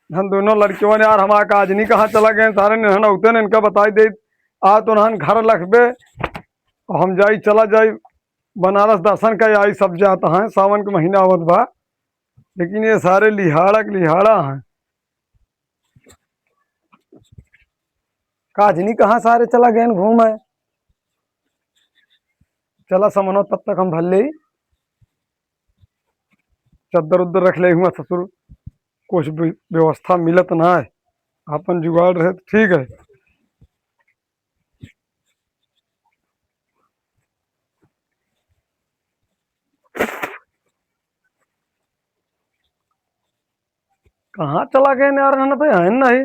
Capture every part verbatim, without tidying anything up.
हम दोनों लड़कियों ने यार, हमारा काजनी कहाँ चला गए सारे, निहन उतने इनका बताई दे। आ तो नहन घर लखबे, हम जाई, चला जाई बनारस दर्शन कर आई। सब जात हैं, सावन के महीना आवत बा, लेकिन ये सारे लिहाड़ा के लिहाड़ा हैं। काजनी कहाँ सारे चला गए घूमे। चला समनो, तब तक हम भर ले चद्दर उद्दर रख ले हुआ ससुर, कुछ भी व्यवस्था मिलत ना है, अपन जुगाड़ रहे तो ठीक है। कहाँ चला गए यार, ना तो यहाँ नहीं।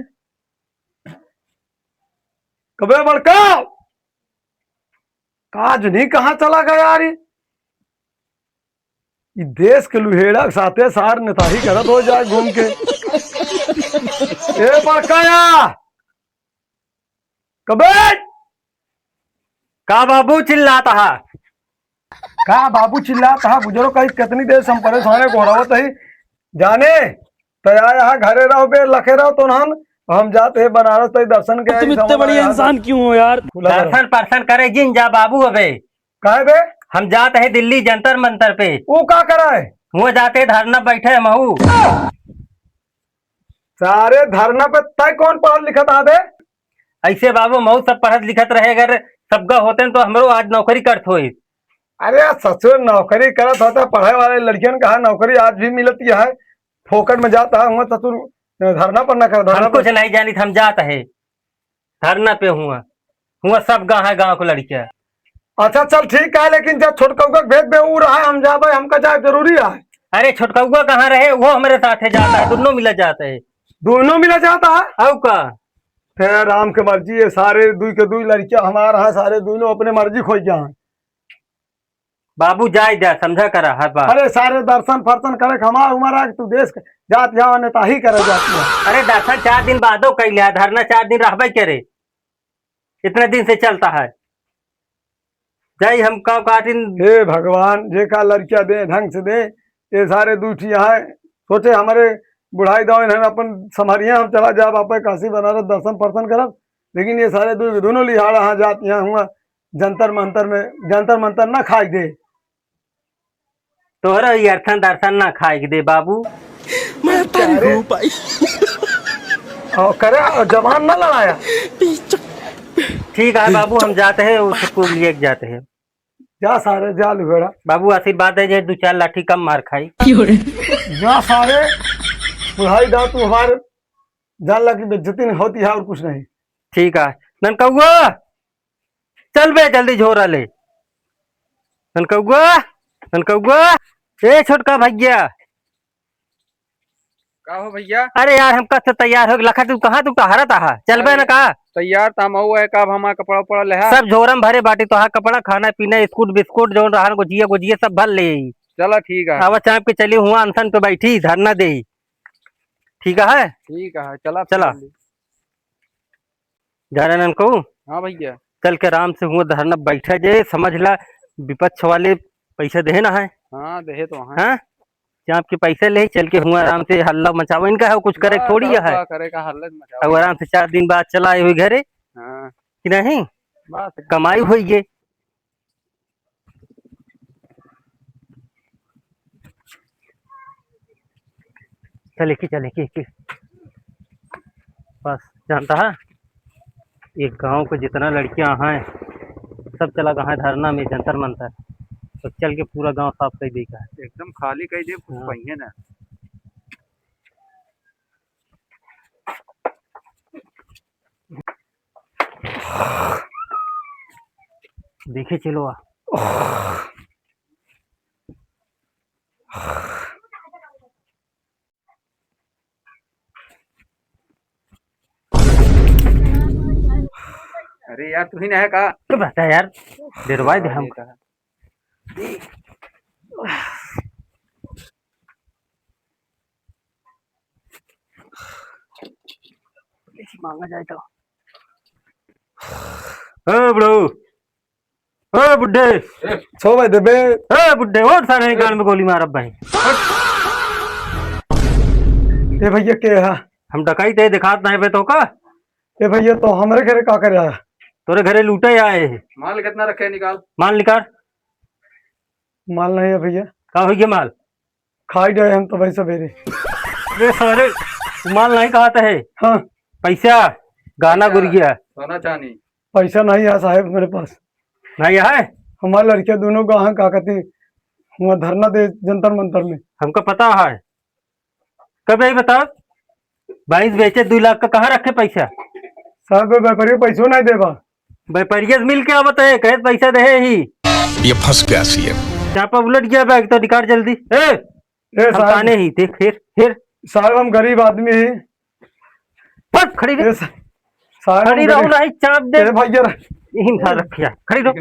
कबे बड़का, काजनी कहाँ चला गया यार? ई देश के लुहेड़ा के साथे सार नेताही करत हो जाए घूम के। ए बड़काया, कबे? का बाबू चिल्लात हा? का बाबू चिल्लात हा? बुजुर्ग कही कितनी देर से हम परेशान है, गोहरावत ही। जाने, तो या यहाँ घरे रहो बे, लखे रहो तो नहन, हम जात है बनारस तो दर्शन के तुम आई, इतने समझ बढ़िया आया इंसान तो क्यों हो यार? खुला करो। दर्शन पर्शन करे जिन जा बाबू अबे। काहे बे? हम जात है दिल्ली जंतर मंतर पे। वो का करा है? वो जाते धरना बैठे हम हऊ। सारे धरना पे तय कौन पढ़ल लिखत आ बे? ऐसे बाबू मऊ सब पढ़त लिखत रहे, अगर सबका होते न तो हमरो आज नौकरी करत होई। अरे ससुर, नौकरी करत होता, पढ़े वाले लड़कियन का नौकरी आज भी मिलती है, फोकट में जाता है हुआ ससुर, धरना पर ना कर, धरना हम कुछ पर। नहीं जानित, हम जात है धरना पे हुआ, हुआ सब गाँव है, गाँव को लड़किया। अच्छा चल ठीक है, लेकिन जब छोटकौआ के भेज दे, ऊ रहा, हम जाबे, हमका जाए जरूरी है। अरे छोटकौआ कहाँ रहे, वो हमारे साथे जाता है, दोनों मिला जाता है। दोनों मिला जाता है? अउ का? हे राम के मर्जी, ये सारे दुई के दुई लड़किया हमारा है, सारे दोनों अपने मर्जी खोई गया है। बाबू जाए जा, समझा करा हर बात। अरे सारे दर्शन फर्शन करे, हमार उम्र आ कि तू देश के जात यहाँ नेताही करे जाती है। अरे दर्शन चार दिन बादो कैले, धरना चार दिन रहबे करे, इतने दिन से चलता है। जाई हम का काटिन। हे भगवान, जे का लड़किया दे, ढंग से दे। ये सारे दुई ठी यहाँ सोचे हमारे बुढ़ाई दो, इन्हन अपन संभरिया, हम चला जाब आप काशी बनारस दर्शन फर्शन करब, लेकिन ये सारे दुई, दोनों लिहाड़ा हाँ जात यहाँ हुआ जंतर मंतर में, जंतर मंतर ना खाई दे। तोहरा ई अर्थन दर्शन ना खाए के दे बाबू। मैं तंग हूँ भाई। और करे, और जबान ना लड़ाया। ठीक है बाबू, हम जाते हैं, उसको लिए जाते हैं। जा सारे, जा लुहेड़ा। बाबू आशीर्वाद है जे दो चार लाठी कम मार खाई। जा सारे, बुढ़ाई दा तू हमारे जान ला कि बेइज्जती नहीं होती है और कुछ नहीं। ठीक है ननकौआ, चल बे जल्दी झोरा ले। ननकौआ, ननकौआ, ए छोटका भैया। का हो भैया? अरे यार, हम कब से तैयार हो, लखा तू कहाँ, तू टहरत आहा, चल बे अरे, ना का? तैयार त हम हुआ है का, अब हमारा कपड़ा उपड़ा लेहा? सब झोरम भरे बाटी, तोहार कपड़ा, खाना पीना, स्कूट बिस्कुट, जौन रहन, गोजिया गोजिया सब भर ले। चला ठीक है। आवा चाप के चली हुआ अनशन पे बैठी, धरना दे। ठीक है? ठीक है, चला चला। फिर जल्दी। जा रहे ननकऊ? हाँ भैया। चल के आराम से हुआ धरना बैठा जे, समझ ला विपक्ष वाले पैसा देहे ना है। हाँ, देहे तो हैं। हाँ? चाप के पैसा ले, चल के हुआ आराम से हल्ला मचावा। इनका है कुछ करे ना, थोड़ी तब है। का करे का हल्ला मचावा। अब आराम से चार दिन बाद चला आए हुए घरे। हाँ। कि नहीं? बात है। कमाई होई गे। चल, एक ही, चल, एक ही, एक ही। बस, जानता है, ये गांव के जितना लड़कियां हैं, सब चला गए हैं धरना में, जंतर मंतर। तो चल के पूरा गांव साफ कर देगा। एकदम खाली कर दे, कुछ हाँ। पहिए ना। देखे चलो आ। अरे यार, तू ही ना है का? तो बता यार, डेरवाई दे हमका। मांगा जाए तो। ए बुढ़ऊ, ए बुड्ढे। सो भाई देबे। ए बुड्ढे, उठ सारे गाल में गोली मारब भाई। ए भैया के हा? हम डकैत है, देखात नहीं बे तोका। ए भैया, तो हमरे घरे का करे आया? तोरे घरे लूटे आए हैं। माल कितना रखे है, निकाल। माल निकाल। माल नहीं है भैया। का हो गया माल? खाई गए हम तो भाई सवेरे। अरे सारे, माल नहीं कहत है। हाँ। पैसा, गहना पैसा, गुरिया। सोना चांदी। पैसा नहीं है साहेब मेरे पास। नहीं है? हमारे लड़के दोनों का, हाँ, का कहती, वहाँ धरना दे जंतर मंतर में। हमका पता है। कब यही बताओ, भैंस बेचे दुई लाख का, कहाँ रखे पैसा? साहब, वे व्यापारी पैसो नहीं देबा। व्यापारिये से मिल के आवत है, कहे पैसा दे ही। ये फंस गया सीएम। चापा उलट गया बैग तो निकाल जल्दी। ए, ए, हम साहब। ताने ही, देख, हेर, हेर। साहब, हम गरीब आदमी ही। फट, खड़ी रह। ए, सा-, साहब, हम खड़ी रहो, गरीब। नहीं चाप दे। ए, भैया। यही में सार रखिया, खड़ी रहो।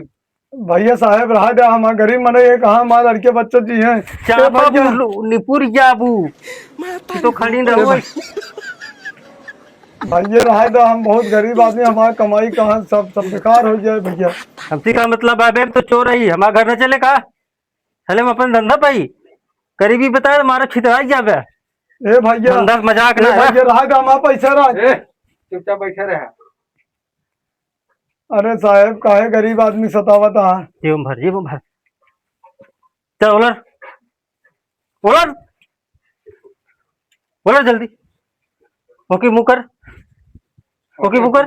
भैया साहब, रहा दे, हम गरीब मने, ये कहाँ हमारे लड़के बच्चे जी हैं। ए, चापा भैया। बु-, निपुर जाबू। मैं ये तो खड़ी ए, रहो। भै-, भैया, रहा दे, हम बहुत गरीब आदमी, हमारा कमाई कहाँ, सब, सब बेकार हो गया है भैया। हमसे का मतलब है, बे, तो चोर रही, हमारा घर न चले का? चले हम अपन धंधा पाई, गरीबी बताए, हमारा छितराई जाबे। ए भैया, धंधा से मजाक ए ना है। भैया, रहा दे, हमारा पैसा रहा। ए, चुपचाप बैठे रहे। अरे साहेब, काहे गरीब आदमी सतावत हा? ये भर, ये भर। चल, उलर। उलर। उलर जल्दी। ओके, मुंह कर। ओके, मुंह कर।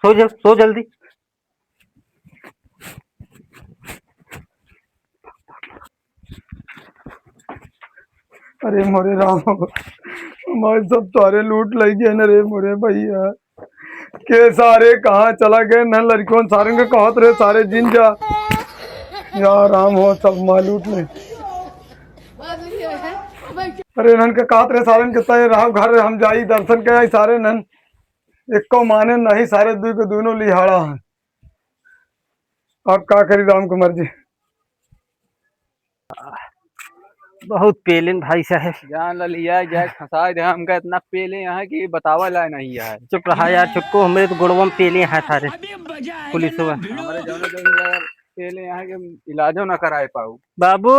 सो जल-, सो जल्दी। अरे मोरे राम, हमारे सब सारे लूट लइ गए न रे मोरे भैया। के सारे कहाँ चला गए न लड़कों सारे के कहत रहे सारे जिन जा। या राम हो, सब माँ लूट ले। अरे इन्हन के कहत रहे सारे के तय रहो घर, हम जाई दर्शन करे आई, सारे नन एको माने नहीं, सारे दुई के दोनों लिहाड़ा हैं। अब का करी राम कुमार जी? बहुत पेलिन भाई साहब। जान ला लिया जाए, फंसा दे हमका इतना पेले यहाँ कि बतावा लाए नहीं है। चुप रहा यार छुटको, हमरे तो गोड़वा में पेले हैं सारे। पुलिस हुआ। हमारे जौने जौने यार पेले यहाँ के इलाजो ना कराए पाऊ। बाबू।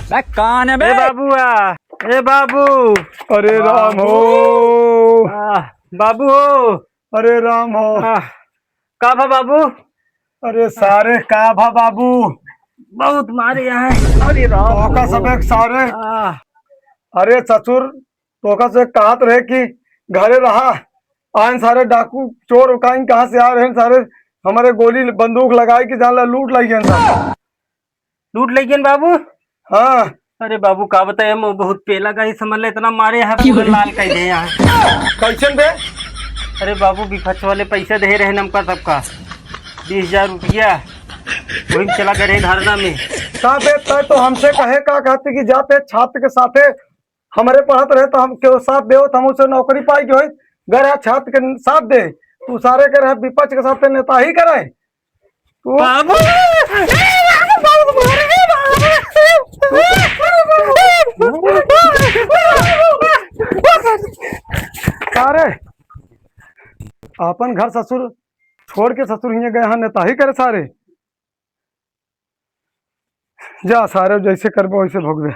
बे कौन है बे? ए बाबू आ। ए बाबू। अरे राम हो। आ, बाबू हो। अरे राम हो। आ, का भा बाबू? अरे सारे का भा बाबू? बहुत मारे यहाँ। अरे राम तोका हो। सब एक सारे। आ। अरे ससुर, तोका से कहत रहे कि घरे रहा। आइन सारे डाकू चोर उकाइन कहाँ से आ रहे हैं सारे, हमारे गोली बंदूक लगाई कि जान ला लूट लाई हैं सारे। लूट लइ गएन बाबू? हाँ। अरे बाबू, का बताए, हम बहुत पेला गई समझ ले, इतना मारे हैं, पूरा लाल कइ दे यहाँ। कैसन बे? अरे बाबू, विपक्ष वाले पैसा दे रहे हमका सबका, बीस हजार रुपया, वही में चला गए रहे धरना में। का बे, तय तो हमसे कहे का कहते कि जाते छात्र के साथे हमरे पढ़त रहे तो हम केहू साथ देवत, हम उसे नौकरी पाई के होई, गए रहा छात्र के साथ दे, तू सारे के रहे विपक्ष के साथ नेता ही करे। तू बाबू! सारे आपन घर ससुर छोड़ के ससुर हियाँ गए हैं नेता ही करे सारे। जा सारे, जैसे करबो वैसे भोगबे।